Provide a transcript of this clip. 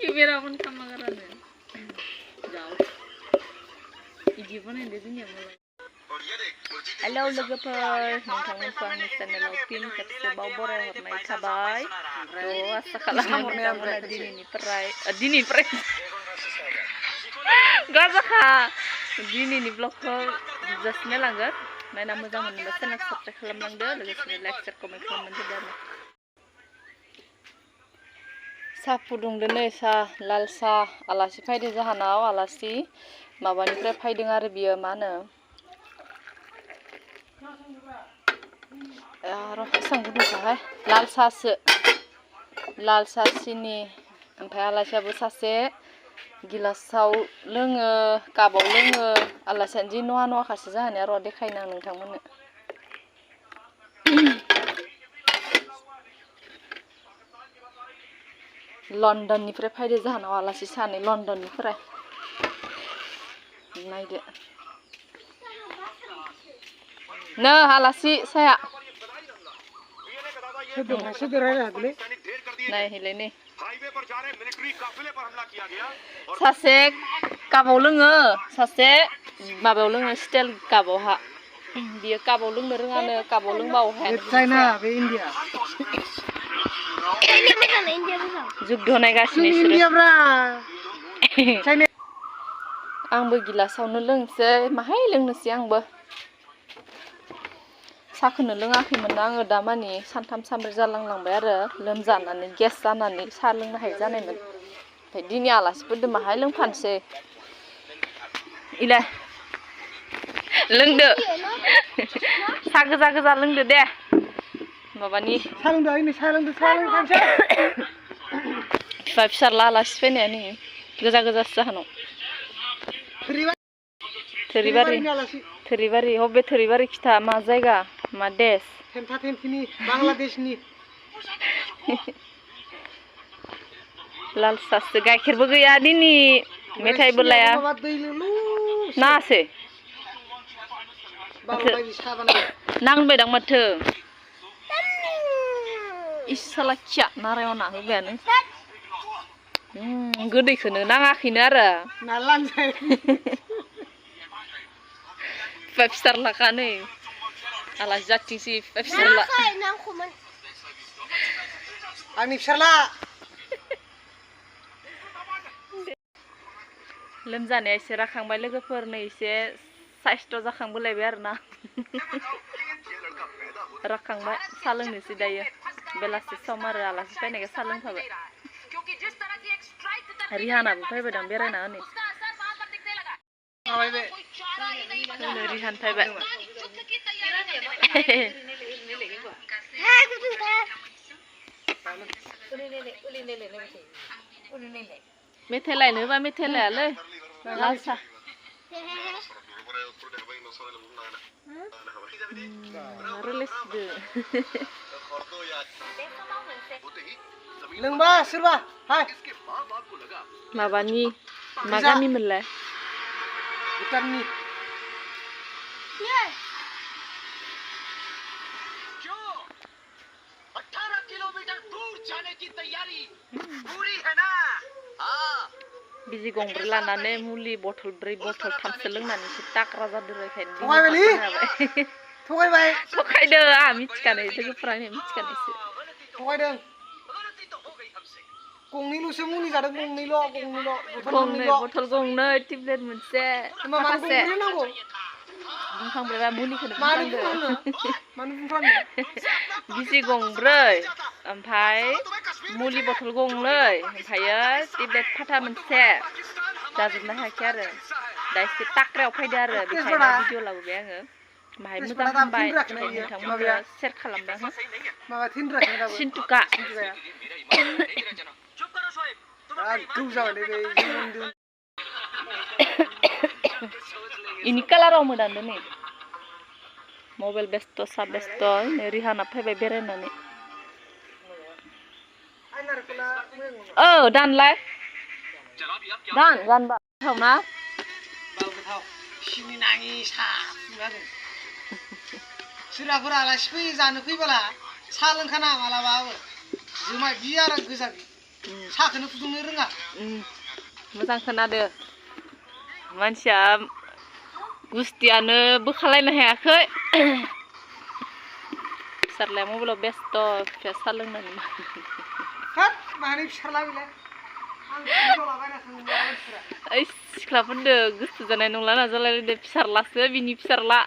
Kameraman kamagarannya. Jauh. Iji pun ada sini yang mulai. Halo logoper, nonton kami channel Opin kapse bawbore hormai kabai. To asakalah nonton dini pray. Gazaka. Dini ni vlog ko jasne langgar. Main moजां मोनोबा channel subscribe खालामलांदो लोगोसे like share comment खालामलांदो आरो साहा फुदुंदो नै साहा लाल साहा आलासि फैदो जाहानाव आलासि माबानिफ्राय फैदों आरो बियो मा होनो र' एसां गुदुंसाहाय लाल साहा सिनि ओमफ्राय आलासियाबो सासे गिलासाव लोङो काबाव लोङो आलासियानो जि नहा खासो जाहानिया र' देखायनो आं नोंथांमोननो लन्डननिफ्राय फैदो जाहानाव आलासि सानै लन्डननिफ्राय नायदो नो आलासि साया नायहैलाय नै सासे काबाव लोङो सासे माबायाव लोङो स्टाइल काबावहा बियो काबाव लोंनो रोङानो काबाव लोंबाव हाया चाइना बे इन्डिया जुद्ध नायगासिनो इसोरो आंबो गिलासावनो लोंसै माहाय लोंनोसै आंबो साखोनो लोङाखैमोन आङो दामानि सानथाम सानब्रै जालांलांबाय आरो लोमजानानै गेस जानानै साहा लोंनो हायै जानायमोन ओमफ्राय दिनै आलासिफोरदो माहाय लोंफानोसै इलाय लोंदो साहा गोजा लोंदो दे माबानि साहा लोंदो खानसे बिफा फिसाला आलासि फैनाया नै गोजासो जाहानाव थोरिबारि हबे थोरिबारि खिथा मा जायगा मा देश थेमफाथेमफिनि बांलादेशनि लाल सासो गाइखेरबो गैया दिनै मेथाइबो लाया नासै नांबाय दां माथो इसाला खिया नारायावना होबायानो गोदैखौनो नाङाखैनो आरो ना लांजाय फिसारलाखा नै आलासि जाथिंसै फिसारला आंनि फिसारला लोमजानाया एसे राखांबाय लोगोफोरनो एसे साइस्थ' जाखांबोलायबाय आरोना राखांबाय साहा लोंनोसै दायो बेलासि सम आरो आलासि फैनायखाय साहा लोंफाबाय रिहानाबो फैबाय दां बेरायना हनै रिहान फैबाय मेथाइ लायनोबा मेथाइ लायालै लाल साहा रिलेसदो लोंबा सोरबा हाय माबानि मा गामिमोनलाय भुटाननि बिजि गंब्रै लानानै मुलि बथल 3 बथल 3सो लोंनानैसो टाक्रा जादोंखाय थगायबाय थगायदो आं मिथिखानाय लोगोफोरानो मिथिखानायसो थगायदों गंनैल'सो मुलि जादों गंनैल' बथल गंनै टेब्लेट मोनसे माखासे बुंखांबायबा मुलिखौनो बुंखांदो बिजि गंब्रै ओमफ्राय मुलि बथल गंनै ओमफ्रायो टेब्लेट फाथा मोनसे जाजोबनो हायाखै आरो दा एसे टाक्रायाव फैदो आरो बेखायनो भिडिअ लाबोबाय आङो माहाय मोजां हामबाय नोंथांमोननो शेयार खालामदों सिन्टुका ini कालाराव मोदानदो नै मबाइल बेस्त सा बेस्त रिहाना फैबाय बेरायनानै दानलाय दानबा थावना सिनि नाङि सा फुदुंदों सोरबाफोर आलासि फैयो जानो फैबोला सा लोंखाना मालाबाबो जुमाय बियो आरो गोजा साहाखौनो फुदुंनो रोङा मोजां खोनादो मानसिया गुस्थियानो बोखालायनो हायाखै फिसाज्लाया मबाइलाव बेस्थ' फिसाया साहा लोंनानै हाब माने फिसाला बेलाय आं फुदुंलाबायना थांबाय ओइ सिख्लाफोरदो गोसो जानाय नंला ना जालायदो फिसाज्लासो बिनि फिसाज्ला